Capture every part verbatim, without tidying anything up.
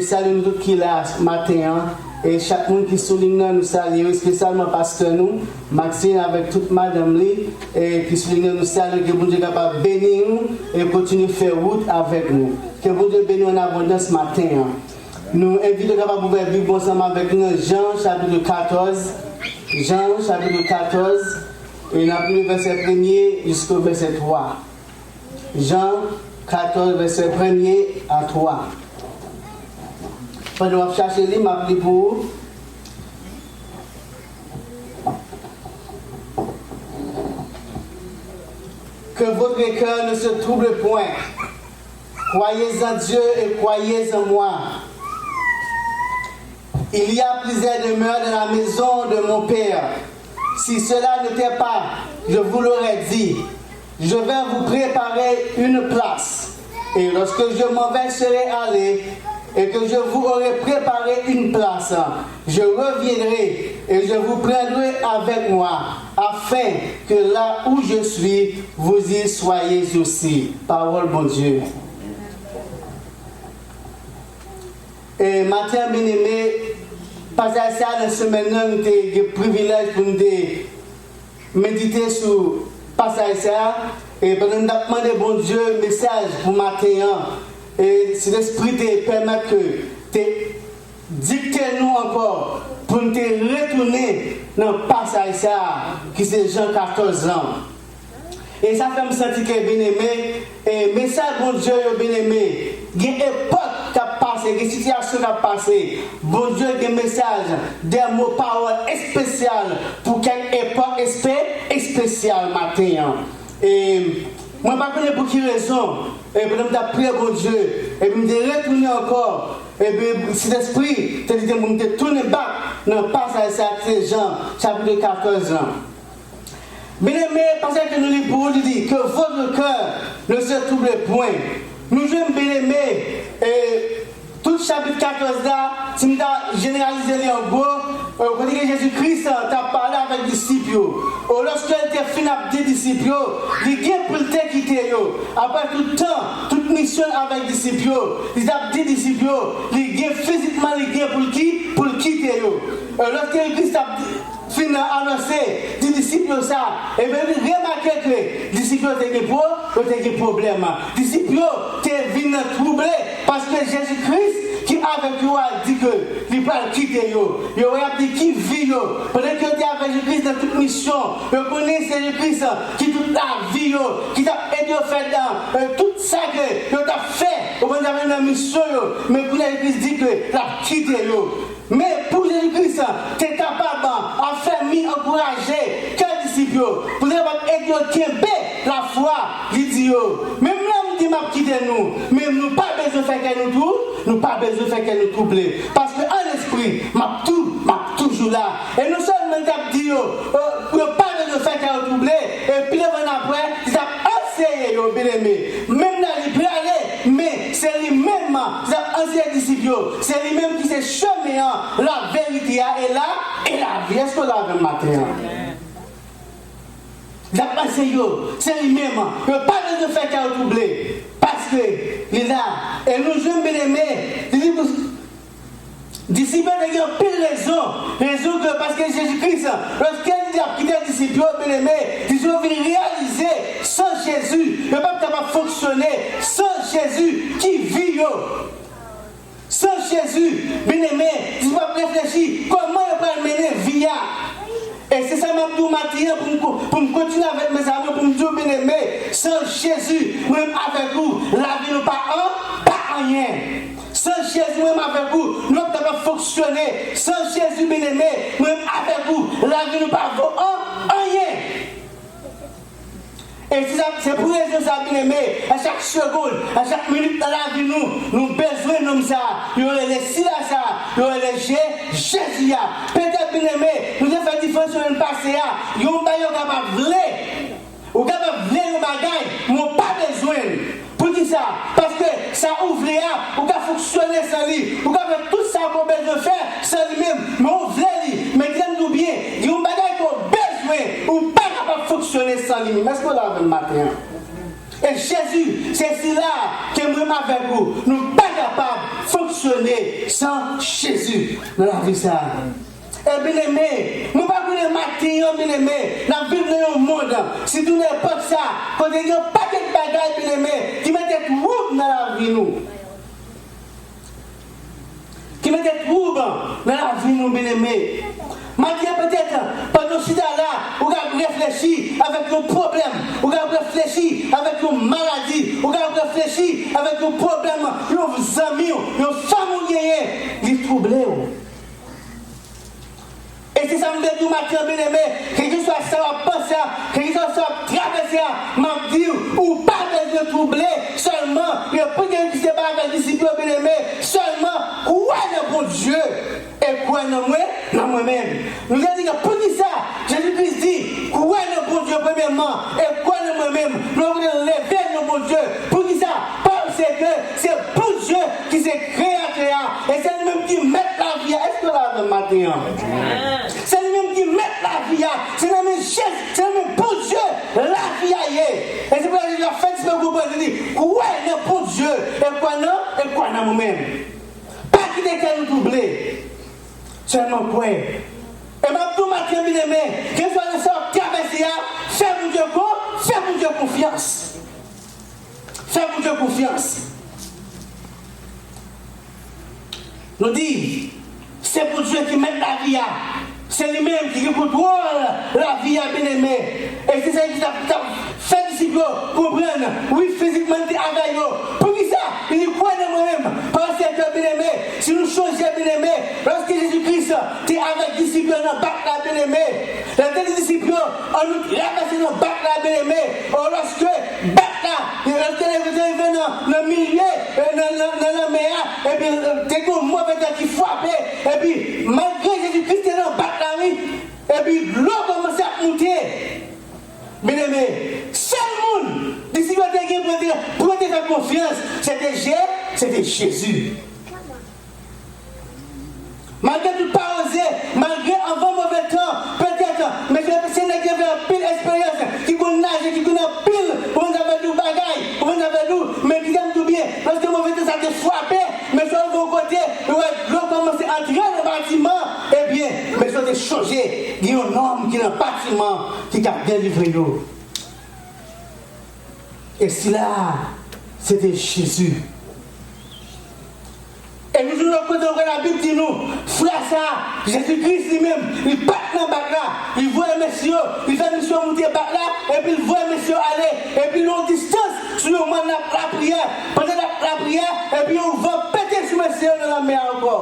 Salye nou tout ki la maten an. E chak moun ki sou liy nan, nou salye yo, espesyalman pastè nou, Maxine, avèk tout madanm li, e ki sou liy nan, nou salye. Ke Bondye kapab beni nou e kontinye fè wout avèk nou. Ke Bondye beni w an abondans maten an. Nou envite w kapab ouvè Bib ou ansanm avèk nou nan Jan, chapit katòz. Jan, chapit katòz, e n ap li vèsè premye jiska vèsè twa. Jan katòz, vèsè premye a twa. Pandan w ap chache li, m ap li pou ou. Que votre cœur ne se trouble point. Croyez en Dieu et croyez en moi. Il y a plusieurs demeures dans la maison de mon Père. Si cela n'était pas, je vous l'aurais dit. Je vais vous préparer une place. Et lorsque je m'en vais, serai allé, et que je vous aurai préparé une place, je reviendrai et je vous prendrai avec moi, afin que là où je suis, vous y soyez aussi. Pawòl Bondye. E maten an, byeneme, pasaj sa a nan semèn nan, nou te gen privilèj pou nou te medite sou pasaj sa a. E pandan n t ap mande Bondye mesaj pou maten an, e Sentespri te pèmèt ke te dikte nou ankò pou n te retounen nan pasaj sa a, ki se Jan katòz lan. E sa fè m santi ke, byeneme, e mesaj Bondye yo, byeneme, gen epòk k ap pase, gen sitiyasyon k ap pase. Bondye gen mesaj, de mo, pawòl espesyal pou kèk epòk espe-, espesyal maten an. E mwen pa konnen pou ki rezon, e pandan m t ap priye Bondye, epi m te retounen ankò, epi Sentespri te di pou m te tounen back nan pasaj sa ki se Jan, chapit katòz lan. Byeneme, pasaj ke nou li pou ou, li di, que votre cœur ne se trouble point. Nou jwenn, byeneme, e tout chapit katòz la, si m ta jeneralize li an gwo, e kote ke Jezi Kris t ap pale avèk disip yo. E lòske l te fin ap di disip yo, li gen pou l te kite yo. Apre tout tan, tout misyon l avèk disip yo, li t ap di disip yo, li gen fizikman, li gen pou l ki, pou l kite yo. E lòske Kris t ap di, fin anonse, di disip yo sa, ebyen, li remake ke disip yo te gen pwo-, yo te gen pwoblèm. Disip yo te vin twouble paske Jezi Kris ki avèk yo a di ke li pral kite yo. Yo wè y ap di ki vi yo. Pandan ke yo te avèk Jezi Kris nan tout misyon, yo konnen se Jezi Kris ki tout lavi yo, ki t ap ede yo fè dan, e, tout sa ke yo t ap fè, yo konn avèk nan misyon yo. Men kounye a Jezi Kris di ke l ap kite yo. Men pou Jezi Kris te kapab afèmi, ankouraje kè disip yo, pou l te kapab ede yo kenbe lafwa, li di yo, menm lè m di m ap kite nou, men nou pa bezwen fè kè nou twou-, nou pa bezwen fè kè nou twouble, paske an lespri, m ap tou-, m ap toujou la. E non sèlman l t ap di yo, e, pou yo pa bezwen fè kè yo twouble, e pi devan n ap wè, li t ap anseye yo, byeneme. Menm lè li prale, men se li menm ki t ap anseye disip yo. Se li menm ki se chemen an, laverite a, e la, e lavi. Èske w la avè m maten an? Li t ap anseye yo. Se li menm. Yo pa bezwen fè kè yo twouble. Paske li la. E nou jwenn, byeneme, li di pou Disip yo te gen anpil rezon. Rezon ke paske Jezi Kris, lòske li te ap kite disip yo, byeneme, disip yo vin reyalize san Jezi, yo p ap kapab fonksyone san Jezi ki vi yo. San Jezi, byeneme, disip yo ap reflechi kòman yo pral mennen vi a. E se sa m ap di w maten an pou m ko-, pou m kontinye avèk mesaj mwen, pou m di w, byeneme, san Jezi, mwen menm avèk ou, lavi nou pa an, pa anyen. San Jezi, mwen menm avèk ou, nou p ap kapab fonksyone. San Jezi, byeneme, mwen menm avèk ou, lavi nou pa vo an, anyen. E se sa, se pou rezon sa, byeneme, a chak segonn, a chak minit nan lavi nou, nou bezwen nonm sa a. Yo rele sila sa a, yo rele Je-, Jezi a. Petèt, byeneme, nou te fè diferans semèn pase a. Yon bagay ou kapab vle. Ou kapab vle yon bagay, men ou pa bezwen l. Poukisa? Paske sa ou vle a, ou ka fonksyone san li. Ou ka fè tout sa ke w bezwen fè san li menm, men ou vle li. Men tande m di w byen, gen yon bagay ke w bezwen, ou pa kapab fonksyone san li menm. Èske w la avè m maten an? E Jezi, se sila ke mwen menm avèk ou, nou pa kapab fonksyone san Jezi nan lavi sa a. E byeneme, mwen pa konnen maten an, byeneme, n ap viv nan yon mond, sitou nan epòk sa a, kote gen yon pakèt bagay, byeneme, ki mete twoub nan lavi nou. Ki mete twoub nan lavi nou, byeneme. Maten an, petèt, pandan w chita la, ou ka ap reflechi avèk yon pwoblèm, ou ka ap reflechi avèk yon maladi, ou ka ap reflechi avèk yon pwoblèm, yon zanmi w, yon fanm ou genyen, li twouble w. E se sa m vle di w maten an, byeneme, kèlkeswa sa w ap panse a, kèlkeswa sa w ap travèse a, m ap di w, ou pa bezwen twouble, sèlman, reprann Jezi Kris te bay avèk disip yo, byeneme, sèlman, kwè nan Bondye, e kwè nan mwen, nan mwen menm. Nou te di ke poukisa Jezi Kris di, kwè nan Bondye premyèman, e kwè nan mwen menm, nou te leve nan Bondye, poukisa? Paske se Bondye ki se kreyatè a, e se li menm ki mèt lavi a. Èske w la avè m maten an? Se li menm ki mèt lavi a. Se nan men Jezi, se nan men Bondye lavi a ye. E se pou sa Jezi ap fè disip yo konprann, li di, kwè nan Bondye, e kwè nan, e kwè nan mwen menm. Pa kite kè nou twouble. Sèlman kwè. E m ap di w maten an, byeneme, kèlkeswa nan sa w ap travèse a, fè Bondye kon, fè Bondye konfyans. Fè Bondye konfyans. Nou di, se Bondye ki mèt lavi a. Se li menm ki gen kontwòl lavi a, byeneme. E se sa ki t ap, t ap fè disip yo konprann. Wi, fizikman, li te avèk yo. Poukisa? Li di, kwè nan mwen menm. Paske, byeneme, si nou chonje, byeneme, lòske Jezi Kris te avèk disip yo nan bak la, byeneme, lè l te di disip yo, ann nou travèse nan bak la, byeneme, o, lòske bak la, lè l te rive nan, nan milye, e, nan, nan, nan lanmè a, epi, e, te gen yon move tan ki frape, epi malgre Jezi Kris te nan bak la, wi, epi dlo kòmanse ap moute. Byeneme, sèl moun disip yo te gen pou yo te, pou yo te fè konfyans, se te Je, se te Jezi. Malgre tout pa oze, malgre anvan move tan, petèt, mesye, se nèg ki fè anpil eksperyans, ki konn naje, ki konn anpil, konn sa fè dou bagay, konn sa fè dou, men kite m di w byen, lòske move tan sa te frape, mesye, yo rive yon kote, yo wè dlo kòmanse antre nan batiman, ebyen, mesye, yo te chonje, gen yon nonm ki nan batiman, ki ka delivre yo. E sila a, se te Jezi. E nou jwenn lòt kote ankò, Labib di nou, frè sa a, Jezi Kris li menm, li pa t nan bak la, li voye mesye yo, li fè misye yo moute bak la, epi l voye mesye yo ale, epi l yon distans sou yon mòn l ap lapriyè. Pandan l ap lapriyè, epi yon van pete sou mesye yo nan lanmè a ankò.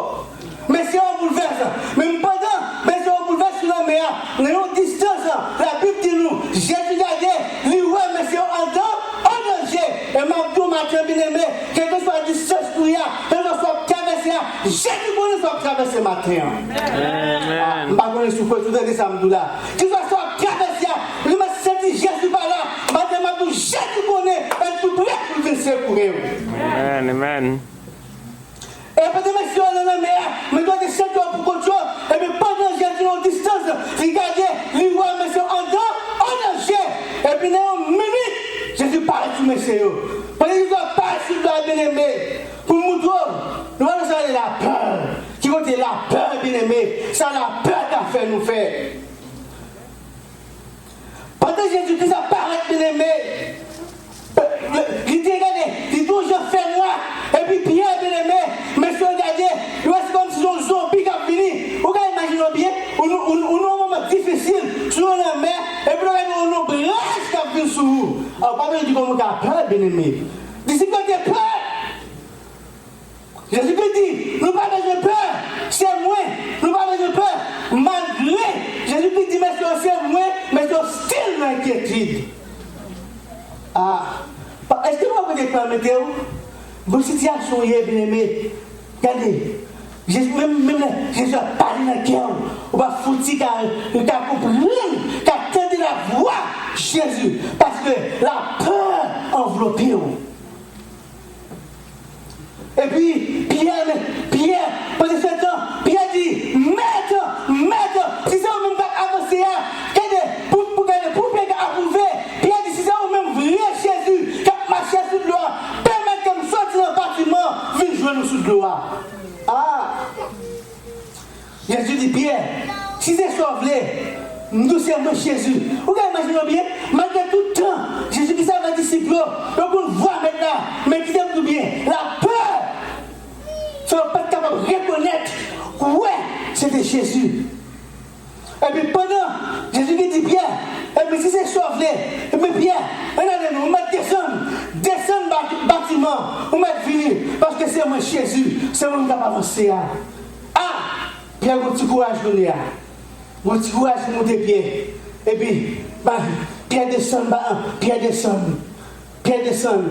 Mesye yo boulvès. Men pandan mesye yo boulvès sou lanmè a, nan yon distans, Labib di nou, Jezi gade, li wè mesye yo an dan, an danje. E m ap di w maten an, byeneme, kèlkeswa distans ou ye a, kèlkeswa sa w ap travèse a, Jezi konnen sa w ap travèse maten an. Ah, m pa konnen si w tande sa m di w la. Kèlkeswa sa w ap travèse a, ou menm si w santi Jezi pa la, maten an m ap di w, Jezi konnen, e l tou prè pou l vin sekoure w. Amen, amen. E pandan mesye yo nan lanmè a, mesye yo te sèt yo pou kont yo, epi pandan Jezi nan yon distans, li gade, li wè mesye yo an dan, an danje. Epi nan yon minit, Jezi parèt sou mesye yo. Pandan Jezi ap parèt sou dlo a, byeneme, pou m moutre w, nou wè sa rele lapè. Ki kote lapè, byeneme? Sa lapè ka fè nou fè. Pandan Jezi Kris ap parèt, byeneme, li te gade, li te yon jan fènwa, epi Pyè, byeneme, mesye yo gade, yo wè se kòmsi se yon zonbi k ap vini. Ou ka imajine w byen, ou, ou, ou nan yon moman difisil, sou yon lanmè, epi w gade yon lonbraj k ap vin sou ou. A, ou pa bezwen di kòman w ka pè, byeneme. Disip yo te pè. Jezikri di, nou pa bezwen pè, se mwen, nou pa bezwen pè. Malgre Jezikri di mesye yo se mwen, mesye yo still nan enkyetid. Ah, pa- èske nou pa kote pè mete w? Bon, sitiyasyon w ye, byeneme. Gade, Jezi, menm, menm lè Jezi ap pale nan kè w, ou pa fouti ka, ka konprann, ka tande lavwa Jezi, paske lapè anvlope w. Epi, Pyè, men, Pyè, pandan se tan, Pyè di, Mèt, Mèt, si se ou menm k ap avanse a, gade, pou, pou, gade, pou Pyè ka apwouve, Pyè di, si se ou menm vre Jezi k ap mache sou dlo a, pèmèt ke m soti nan batiman, vin jwenn Di Pyè, si se sa w vle, m di w se mwen Jezi. Ou ka imajine w byen, malgre tout tan, Jezi ki sèvi ak disip yo, yo konn vwa Mèt la, men kite m di w byen, lapè fè yo pa t kapab rekonèt, wè, se te Jezi. Epi pandan Jezi ki di Pyè, epi si se sa w vle, epi Pyè, ann ale non, ou mèt desann, desann ba-, batiman, ou mèt vini, paske se mwen Jezi, se mwen m k ap avanse a. A! Pyè gon ti kouraj kounye a. Gon ti kouraj pou monte Pyè. Epi, ba, Pyè desann, ba, Pyè desann. Pyè desann.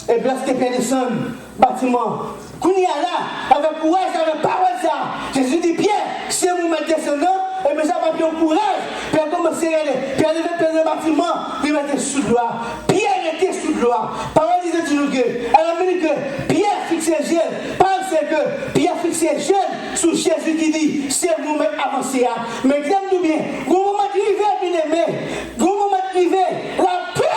Epi lòske Pyè desann batiman, kounye a la, avèk kouraj, avèk pawòl sa, Jezi di Pyè, se mwen mèt desann nan, epi sa pa Pyè yon kouraj, Pyè kòmanse rele, Pyè leve Pyè nan batiman, li mete sou dlo a. Pyè rete sou dlo a. Pawòl de Dye di nou ke, al ann li ke Pyè fikse je l, paske Pyè fikse je l sou Jezi ki di, se mwen mèt avanse a. Men kite m di w byen, gon moman k rive, byeneme, gon moman k rive, lapè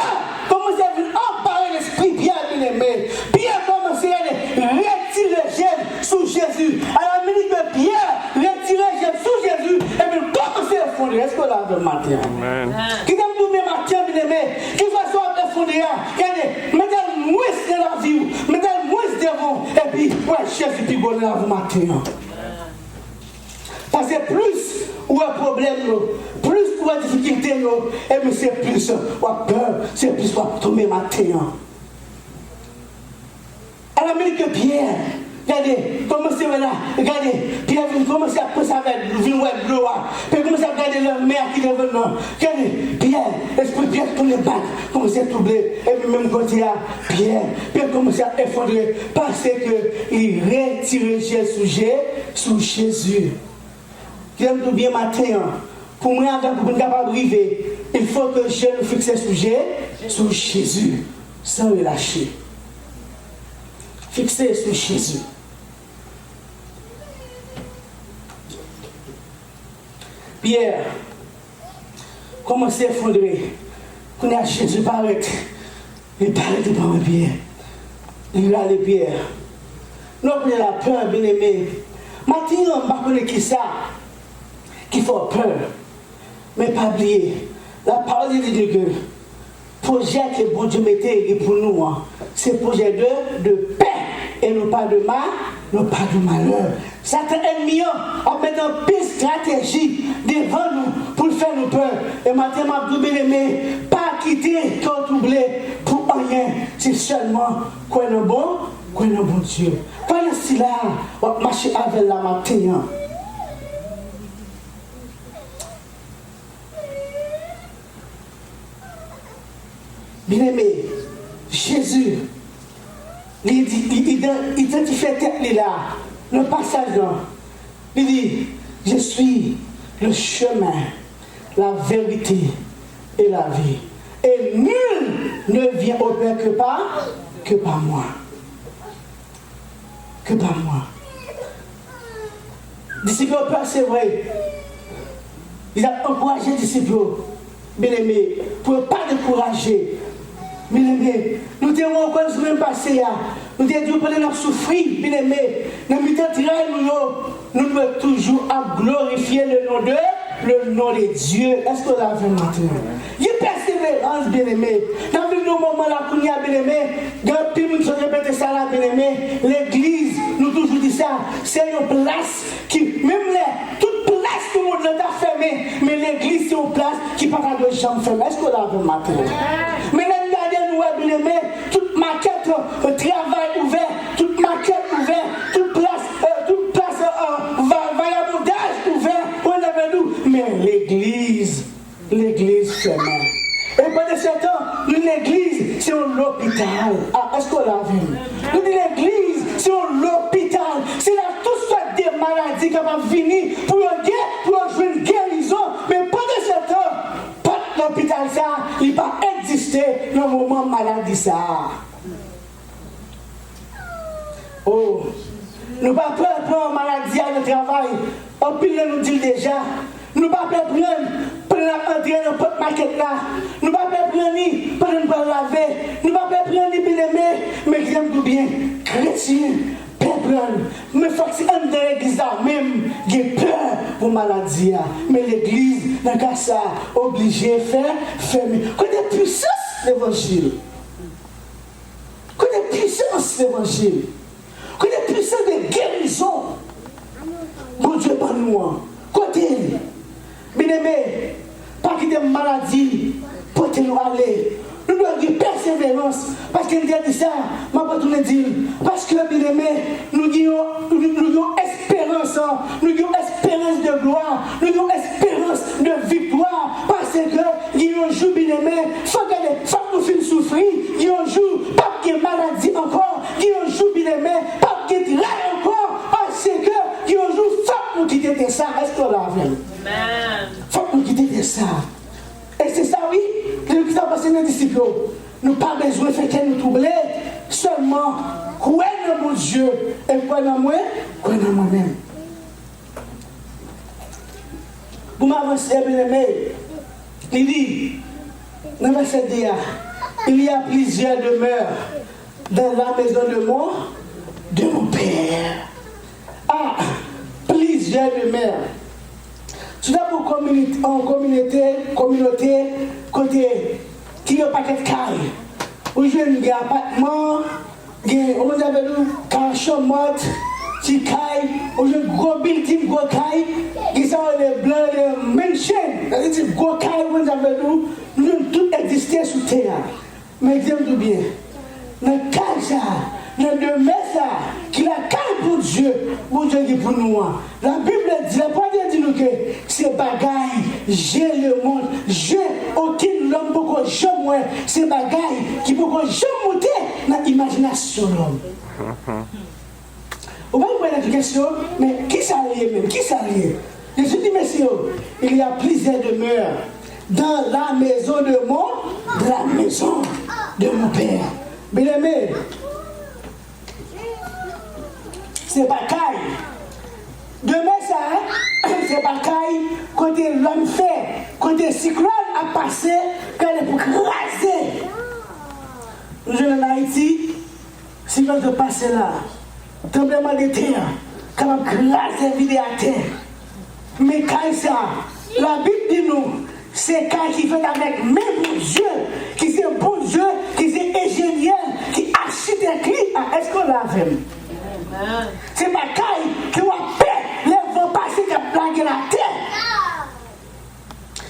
kòmanse vin anpare lespri Pyè, byeneme. Pyè kòmanse rele, retire je m sou Jezi. Al ann li ke Pyè retire je l sou Jezi, epi l kòmanse efondre. Èske w la avè m maten an? Amèn. Kite m di w byen maten an, byeneme, ki fason w ap efondre a, gade, mete l mwens nan lavi w, mete l mwens devan w, epi wè Jezi pi gwo nan lavi w maten an. Paske plis ou wè pwoblèm yo, plis ou wè difikilte yo, epi se plis w ap pè, se plis w ap tonbe maten an. Al ann li ke Pyè, gade, kòmanse wè la, gade, Pyè vin kòmanse ap panse avèk, vin wè dlo a. Pyè kòmanse ap gade lanmè a ki devan l lan. Gade, Pyè, lespri Pyè tounen bat, kòmanse twouble. Epi menm kote a, Pyè, Pyè kòmanse ap efondre, paske li retire je l sou Je-, sou Jezi. Kite m di w byen maten an, pou mwen avèk ou, pou n kapab rive, il faut que je nou fikse sou Je-, sou Jezi, san relache. Fikse sou Jezi. Pyè kòmanse efondre. Kounye a Jezi parèt. Li parèt li pran men Pyè. Li rale Pyè. Nou konnen lapè, byeneme. Maten an, m pa konnen kisa ki fè w pè. Men pa bliye, la parole de Dieu di ke pwojè ke Bondye mete li pou nou an, se pwojè de, de pè e non pa de ma-, non pa de malè. Satan ènmi an ap mete anpil estrateji devan nou pou l fè nou pè. E maten m ap di w, byeneme, pa kite kè w twouble pou anyen. Se sèlman kwè nan bon, kwè nan Bondye. Kwè nan sila w ap mache avè l la maten an. Byeneme, Jezi, li di, li idan-, idantifye tèt li la, nan pasaj lan, li di, Je suis le chemin, la vérité et la vie. Et nul ne vient au Père que par, que par moi. Que par moi. Disip yo pè, se vre. Li t ap ankouraje disip yo, byeneme, pou yo pa dekouraje. Byeneme, nou te wè ankò semèn pase a, nou te di w pandan n ap soufri, byeneme, nan mitan tray nou yo, nou dwe toujou ap glorifye le nom de, le nom de Dieu. Èske w la avè m maten an? Gen pèseverans, byeneme. N ap viv nan moman la kounye a, byeneme. Gen anpil moun ki sot repete sa la, byeneme. Legliz, nou toujou di sa, se yon plas ki, menm lè tout plas nan mond lan ta fèmen, men legliz se yon plas ki pa ta dwe janm fèmen. Èske w la avè m maten an? Men lè n gade, nou wè, byeneme, tout makèt, euh, travay ouvè, tout makèt ouvè, tout plas, euh, tout plas, euh, va-, vagabondaj ouvè, ou leve nou, men legliz, legliz fèmen. E pandan se tan, nou legliz se yon lopital. A, èske w la avè m? Nou di legliz se yon lopital. Se la tout sòt de maladi kapab vini pou yo gen, pou yo jwenn gerizon. Men pandan se tan, pòt lopital sa a, li pa egziste nan moman maladi sa a. Oh, nou pa pè pran maladi a nan travay. Anpil nan nou di l deja. Nou pa pè pran l pandan n ap antre nan pòt makèt la. Nou pa pè pran li pandan n pral lave. Nou pa pè pran li, byeneme. Men kite m di w byen, kretyen pè pran l. Men fòk se anndan legliz la menm gen pè pou maladi a. Men legliz, nan ka sa a, oblije fè, fèmen. Kote pwisans levanjil? Kote pwisans levanjil? Kote pwisans de gerizon Bondye ban nou an? Kote l? Byeneme, pa kite maladi pote nou ale. Nou dwe gen pèseverans, paske m te di sa, m ap retounen di l. Paske, byeneme, nou gen yon, nou, nou gen yon esperans, nou gen yon esperans de glwa, nou gen yon esperans de viktwa, paske gen yon jou, byeneme, fòk gade, fòk nou fin soufri, gen yon jou, p ap gen maladi ankò, gen yon jou, byeneme, p ap gen tray ankò, paske gen yon jou, fòk nou kite tè sa. Èske w la avè m? Fòk nou kite tè sa. E se sa, wi, Jezi Kris ap anseye disip yo. Nou pa bezwen fè kè nou twouble, sèlman kwè nan Bondye e kwè nan mwen, kwè nan mwen menm. Pou m avanse, byeneme, li di, nan vèsè de a, il y a plusieurs demeures dans la maison de mon, de mon père. Ah, plusieurs demeures. Si w ta pran kominote, an kominote, kominote, kote ki gen pakèt kay, ou jwenn gen apatman, gen, ou konn sa vle di, kay chanmòt, ti kay, ou jwenn gwo bilding, gwo kay, gen sa yo rele blan, rele mansion, sa vle di gwo kay, ou konn sa vle di, nou jwenn tout egziste sou tè a. Men di m tou byen, nan kay sa a, nan demè sa a, ki lakay Bondye, Bondye gen pou nou an, Labib di, lapawòl di nou ke se bagay je lemonn, je okenn lòm poko janm wè, se bagay ki poko janm monte nan imajinasyon lòm. Ou pa konprann kesyon, men kisa l ye menm? Kisa l ye? Jezi di mesye yo, il y a plusieurs demeures dans la maison de mon, de la maison de mon père. Byeneme, se pa kay. Demè sa a, se pa kay kote lòm fè, kote siklòn ap pase, gade pou kraze. Nou jwenn ann Ayiti, siklòn k ap pase la, tranblemanntè kapab kraze, vide atè. Men kay sa, Labib di nou, se kay ki fèt avèk men Bondye, ki se Bondye, ki se enjenyè l, ki achitèk li. A, èske w la avè m? Se pa kay ke w ap pè lè van pase k ap lage l atè.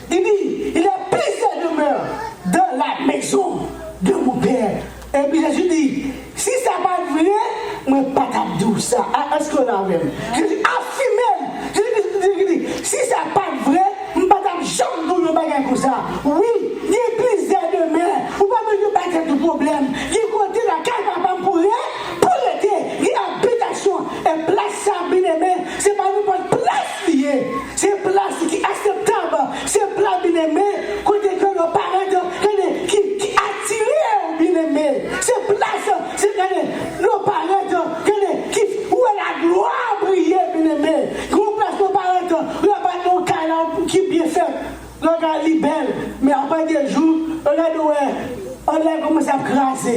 Li di, il y a plusieurs demeures dans la maison de mon père. Epi Jezi di, si sa pa t vre, mwen pa t ap di w sa. A, èske w la avè m? Jezi afime l. Jezi di, di, di, si sa pa t vre, m pa t ap janm di w yon bagay konsa. Wi, gen plizyè demè. Ou pa bezwen bay tèt ou pwoblèm. Gen kote lakay papa m pou re, pou rete. Gen abitasyon. E plas sa, byeneme, se pa nenpòt plas li ye. Se plas ki akseptab. Se plas, byeneme, kote ke yo parèt, gade, ki, ki atire w, byeneme. Se plas, se, gade, yo parèt, gade, ki wè laglwa briye, byeneme. Yon plas yo parèt, yo parèt yon kay la ki byen fèt. Lè kay li bèl, men apre de jou, yo gade wè, anlè kòmanse ap kraze.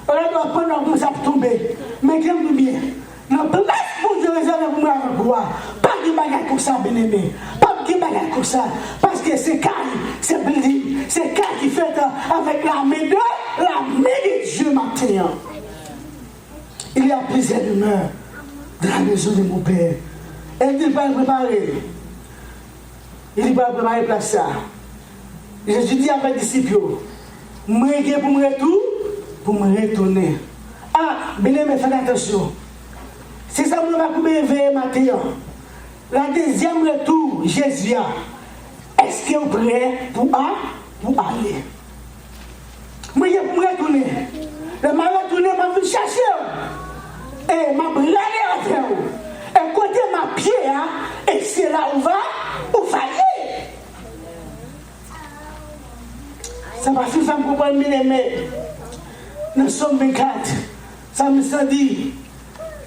Yo gade wè pandan kòmanse ap tonbe. Men tande m byen. Nan plas Bondye rezève pou mwen avèk ou a, pa gen bagay konsa, byeneme. Pa gen bagay konsa. Paske se kay, se building, se kay ki fèt avèk la men de, la men de Dye maten an. Il y a plusieurs demeures dans la maison de mon père. E l di l pral prepare. Li pral prepare plas sa. Jezi di avèk disip yo, mwen gen pou m retou, pou m retounen. A, byeneme, fè atansyon. Se sa mwen va koube veye maten an. La dezyèm retou Jezi a. Èske w prè pou a, pou ale? Mwen gen pou m retounen. Lè m a retounen, m ap vin chache w. E m ap rale avè w. E kote m ap ye a, e se la ou va, ou va ye. Sa pa fin fè m konprann, byeneme. Nan Sòm vennkat, Salmis lan di,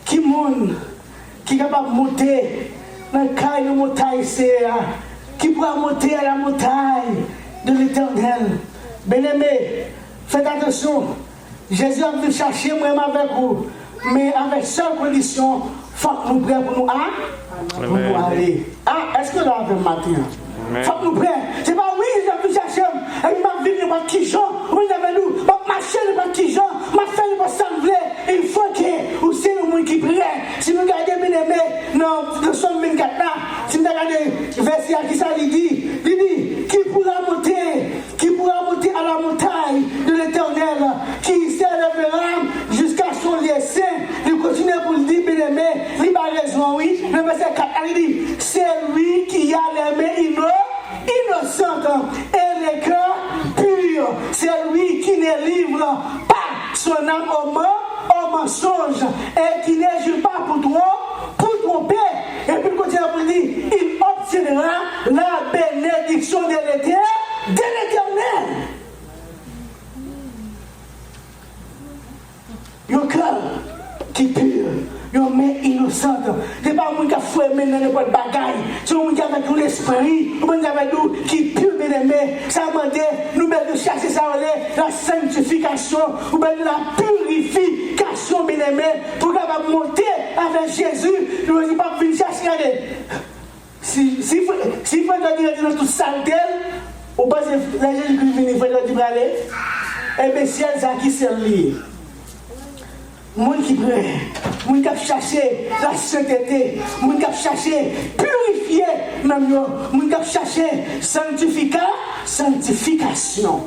ki moun ki kapab monte nan kay nan montay Seyè a, qui pourra monter à la montagne de l'Éternel. Byeneme, fèt atansyon, Jezi ap vin chache mwen avèk ou, men avèk sèl kondisyon, fòk nou prè pou nou a, pou nou ale. A, èske avè m maten an. Fòk nou prè. Se pa wi, Jezi ap vin chache m, epi m ap viv nenpòt ki jan, ou konn sa m ap di w, m ap mache nenpòt ki jan, m ap fè nenpòt sa m vle. Il faut que ou se yon moun ki prè. Si nou gade, byeneme, nan, nan Sòm vennkat la, si nou ta gade vèsè a, kisa li di? Li di, qui pourra monter, qui pourra monter à la montagne de l'Éternel, qui s'élèvera jusqu'à son lieu saint? Li kontinye pou l di, byeneme, li ba rezon, wi. Nan vèsè kat la, li di, c'est lui qui a les mains inno-, innocentes et le cœur pur, c'est lui qui ne livre pas son âme au men-, au mensonge et qui ne jure pas pour trom-, pour tromper. Epi l kontinye pou l di, il obtiendra la bénédiction de l'Éternel, de l'Éternel. Yon kè ki pi, yon men inosant. Se pa yon moun k ap foure men nan nenpòt bagay. Se yon moun ki avèk yon lespri, yon moun ki avèk nou, ki pi, byeneme. Sa mande nou bezwen chache sa yo rele la sanctification, ou bezwen la purification, byeneme, pou w kapab monte avèk Jezi. Nou pa vin chache gade. Si, si, frè, si frè Dòdi rete nan tout salte l, ou panse lè Jezikri vini, frè Dòdi prale? Ebyen, syèl sa a, ki syèl li ye? Moun ki prè, moun k ap chache lasentete, moun k ap chache pirifye nanm yo, moun k ap chache sanktifika-, sanktifikasyon.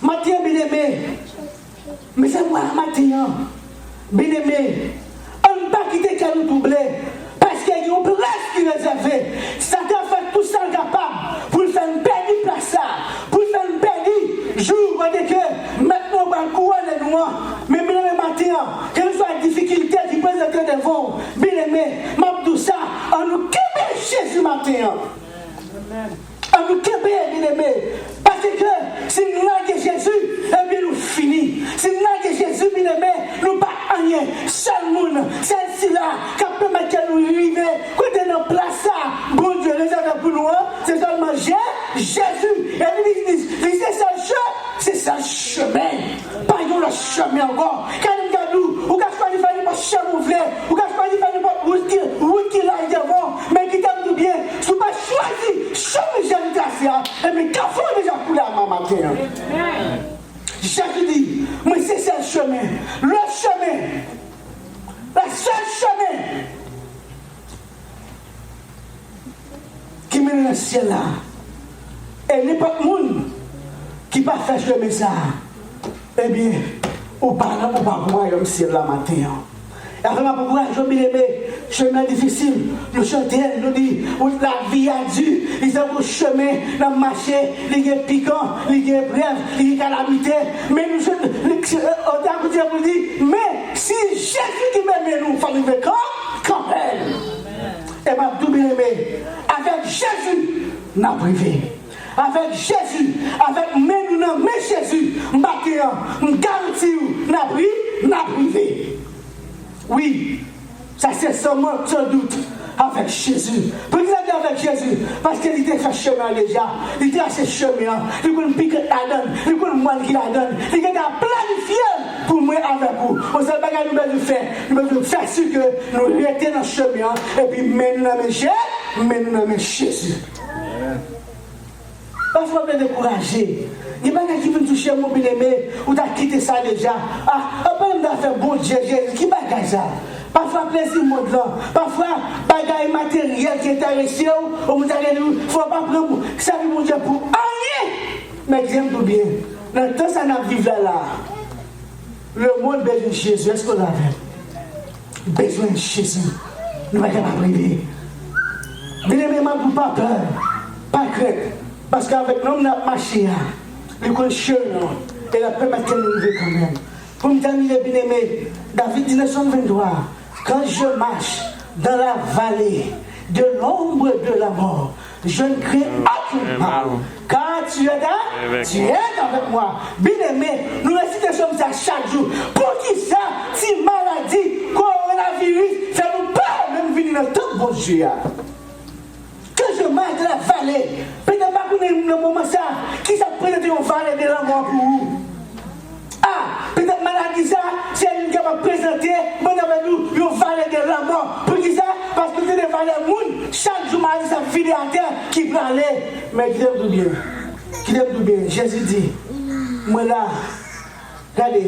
Maten an, byeneme, Mezanmi, maten an, byeneme, ann pa kite kè nou twouble, paske gen yon plas ki rezève. Satan ap fè tout sa l kapab pou l fè n pèdi plas sa, pou l fè n pèdi jou kote ke Mèt nou pral kouwone nou an. Men, byeneme, maten an, kèlkeswa difikilte ki prezante devan w, byeneme, m ap di w sa, ann nou kenbe Jezi maten an. Ann nou kenbe, byeneme. Paske si n lage Jezi, ebyen nou fini. Si n lage Jezi, byeneme, nou pa anyen. Sèl moun, sèl sila k ap pèmèt ke nou rive kote nan plas sa Bondye rezève pou nou an, se sèlman Je-, Jezi. E li, li, li se sèl che-, se sèl chemen. Pa gen lòt chemen ankò. Gade m gade ou, ou ka chwazi fè nenpòt chemen ou vle, ou ka chwazi fè nenpòt wout ki, wout ki laj devan w, men kite m di w byen, si w pa chwazi chemen Jezi trase a, ebyen kafou w deja koule a maten an. Jezi di, mwen se sèl chemen, le chemin, la seule chemin ki mennen nan syèl la. E nenpòt moun ki pa fè chemen sa a, ebyen, ou pa nan, ou pa pou wayòm syèl la maten an. E afè m ap ankouraje w, byeneme, chemen an difisil. Nou chante l, nou di, wout lavi a di, li tankou chemen n ap mache, li gen pikan, li gen eprèv, li gen kalamite. Men nou chante, li, otan pou di, men si Jezi ki mennen nou, fò n rive kan-, kanmenm. E m ap di w, byeneme, avèk Jezi, n ap rive. Avèk Jezi, avèk men nou nan men Jezi, maten an, m garanti w, n ap ri-, n ap rive. Wi, sa se san mank, san dout, avèk Jezi. Poukisa l te avèk Jezi? Paske li te fè chemen an deja. Li trase chemen an. Li konn pikan ladan l. Li konn mwèl ki ladan l. Li gentan planifye l pou mwen avèk ou. Yon sèl bagay nou bezwen fè, nou bezwen fè si ke nou rete nan chemen an, epi men nou nan men Je-, men nou nan men Jezi. Pafwa w vle dekouraje. Gen bagay ki vin touche moun, byeneme, ou ta kite sa deja. Ah, anpil moun ta fè Bondye, Jezi, ki bagay sa? Pafwa plezi mond lan, pafwa bagay materyèl ki enterese w, ou moun ta gen di w, fò w pa pran pou, sèvi Bondye pou anyen. Men di m tou byen, nan tan sa n ap viv la la, le monde bezwen Jezi, èske w la avè m? Bezwen Jezi. Nou pa kapab rive. Byeneme, m ap di w pa pè, pa krent, paske avèk nonm n ap mache a, li konn chemen an, e l ap pèmèt ke nou rive kanmenm. Pou m tèmine, byeneme, David di nan Sòm venntwa, quand je marche dans la vallée de l'ombre de la mort, je ne crains aucun mal, car tu es dans, tu es avec moi. Byeneme, nou resite sòm sa chak jou. Poukisa ti maladi, kowonaviris, fè nou pè, lè n vini nan tanp Bondye a? Quand je marche dans la vallée, petèt m pa konnen nan moman sa, kisa k prezante yon vale de lanmò pou ou. Ah, petèt maladi sa, se li k ap prezante, mwen avèk nou, yon vale de lanmò. Poukisa? Paske se de valè moun, Chak jou maladi sa ap vide atè ki prale. Men kite m di w byen. Kite m di w byen. Jezi di, mwen la. Gade,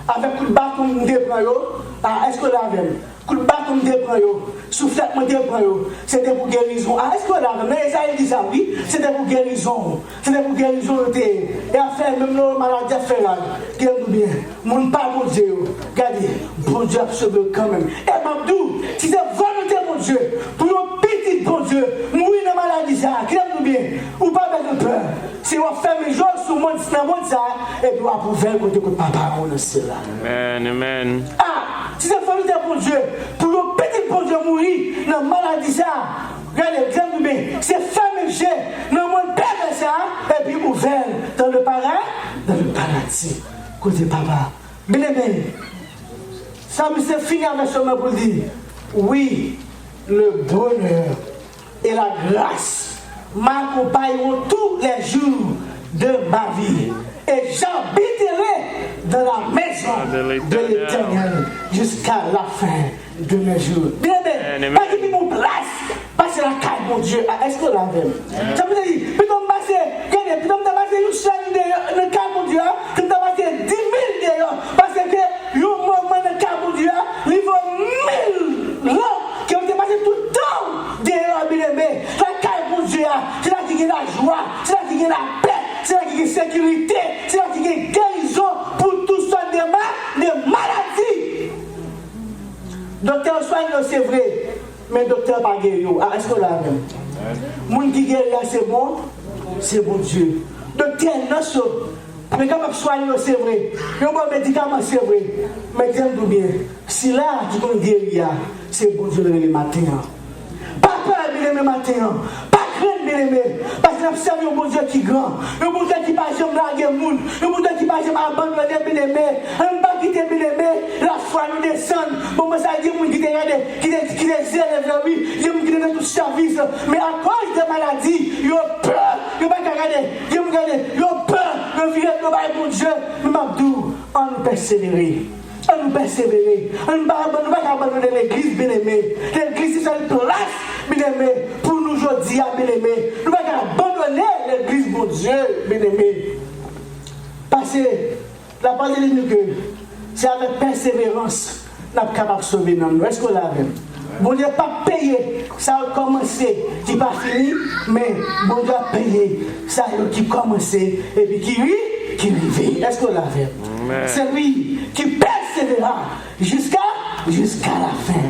avèk kout baton m te pran yo. A, èske w la avè m? Kout baton m te pran yo. Souflèt mwen te pran yo. Se te pou gerizon. A, èske w la avè m? Nan Ezayi di sa, wi. Se te pou gerizon. Se te pou gerizon yo te ye. E ap fè menm lè maladi ap fè raj. Kite m di w byen. Moun pa Bondye yo, gade, Bondye ap sove yo kanmenm. E m ap di w, si se volonte Bondye pou yon pitit Bondye mouri nan maladi sa a, kite m di w byen, ou pa bezwen pè. Se w ap fèmen je w sou mond, nan mond sa a, epi w ap ouvè l kote kot Papa w nan syèl la. Amèn, amèn. A, si se volonte Bondye pou yon pitit Bondye mouri nan maladi sa a, gade, kite m di w byen, se fèmen je nan mond pèvè sa a, epi ouvè l dans le para-, dans le paradis. Kote Papa. Byeneme, sa misye fini avèk sèlman pou l di, oui, le bonheur et la grâce m'accompagneront tous les jours de ma vie, et j'habiterai dans la maison de l'Éternel jusqu'à la fin de mes jours. Byeneme, pa gen pi bon plas pase lakay Bondye a. Èske w la avè m? Sa vle di, pito m pase, gade, pito m ta pase yon semèn deyò nan kay Bondye a, ke m ta pase dis mil deyò. Paske yon moman nan kay Bondye a, li vo mil lan ke w te pase tout tan w deyò a, byeneme. Lakay Bondye a, se la ki gen lajwa, se la ki gen lapè, se la ki gen sekirite, se la ki gen gerizon pou tout sòt de ma-, de maladi. Doktè yo swanyen yo, se vre, men doktè yo pa geri yo. A, èske w la avè m? Moun ki geri a, se bon, se Bondye. Doktè nòs yo, men kapab swanyen yo, se vre. Yo ba w medikaman, se vre. Men kite m di w byen, sila ki konn geri a, se Bondye l rele maten an. Pa pè, byeneme, maten an. Pa krenn, byeneme, paske n ap sèvi yon Bondye ki gran, yon Bondye ki pa janm lage moun, yon Bondye ki pa janm abandone, byeneme. Ann pa kite, byeneme, lafwa nou desann. Bon, mwen sa gen moun ki te gade, ki te, ki te zele vre, wi. Gen moun ki te nan tout sèvis, men akoz de maladi, yo pè, yo pa ka gade. Gen moun gade, yo pè, yo vire do bay Bondye. Men m ap di w, ann nou pèsevere. Ann nou pèsevere. Ann nou pa abandone, nou pa ka abandone legliz, byeneme. Legliz se sèl plas, byeneme, pou nou jodi a, byeneme. Nou pa ka abandone legliz Bondye, byeneme. Paske lapawòl de Dye di nou ke se avèk pèseverans n ap kapab sove nanm nou. Èske w la avè m? Bondye p ap peye sa yo kòmanse ki pa fini, men Bondye ap peye sa yo ki kòmanse epi ki ri-, ki rive. Èske w la avè m? Amèn. C'est lui qui persévéra jusqu'à, jusqu'à la fin.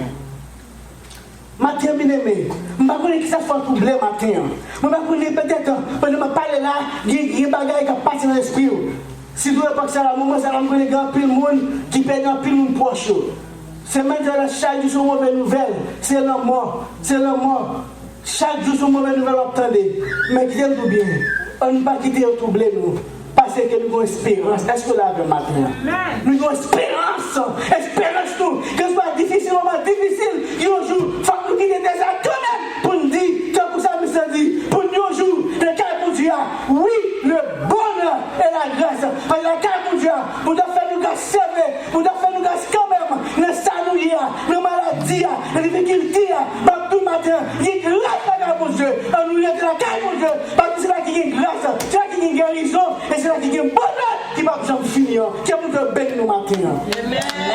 Maten, byeneme, m pa konnen kisa fè w twouble maten an. Mwen pa konnen, petèt, pandan m ap pale la, gen, gen bagay k ap pase nan lespri w. Sitou epòk sa la, moman sa la, m konnen gen anpil moun ki pèdi anpil moun pwòch yo. Semèn sa la, chak jou se yon move nouvèl. Se lanmò, se lanmò. Chak jou se yon move nouvèl w ap tande. Men kite m di w byen, ann pa kite yo twouble nou. Paske nou gen esperans. Èske w la avè m maten an? Nou gen esperans. Esperans nou. Kèlkeswa difisil, moman difisil, yon jou, fòk nou kite tè sa kanmenm pou n di, tankou sa misye di, pou n yon jou, nan kay Bondye a, oui, le bonheur et la grâce. Paske nan kay Bondye a, Bondye ap fè nou gras, se vre, Bondye ap fè nou gras kanmenm, nan sa nou ye a, nan maladi a, nan difikilte a, m ap di w maten an, gen gras lakay Bondye, ann nou rete lakay Bondye, paske se la ki gen gras, se la ki gen gerizon, e se la ki gen bonè ki p ap janm fini an. Ke Bondye beni nou maten an. Amèn.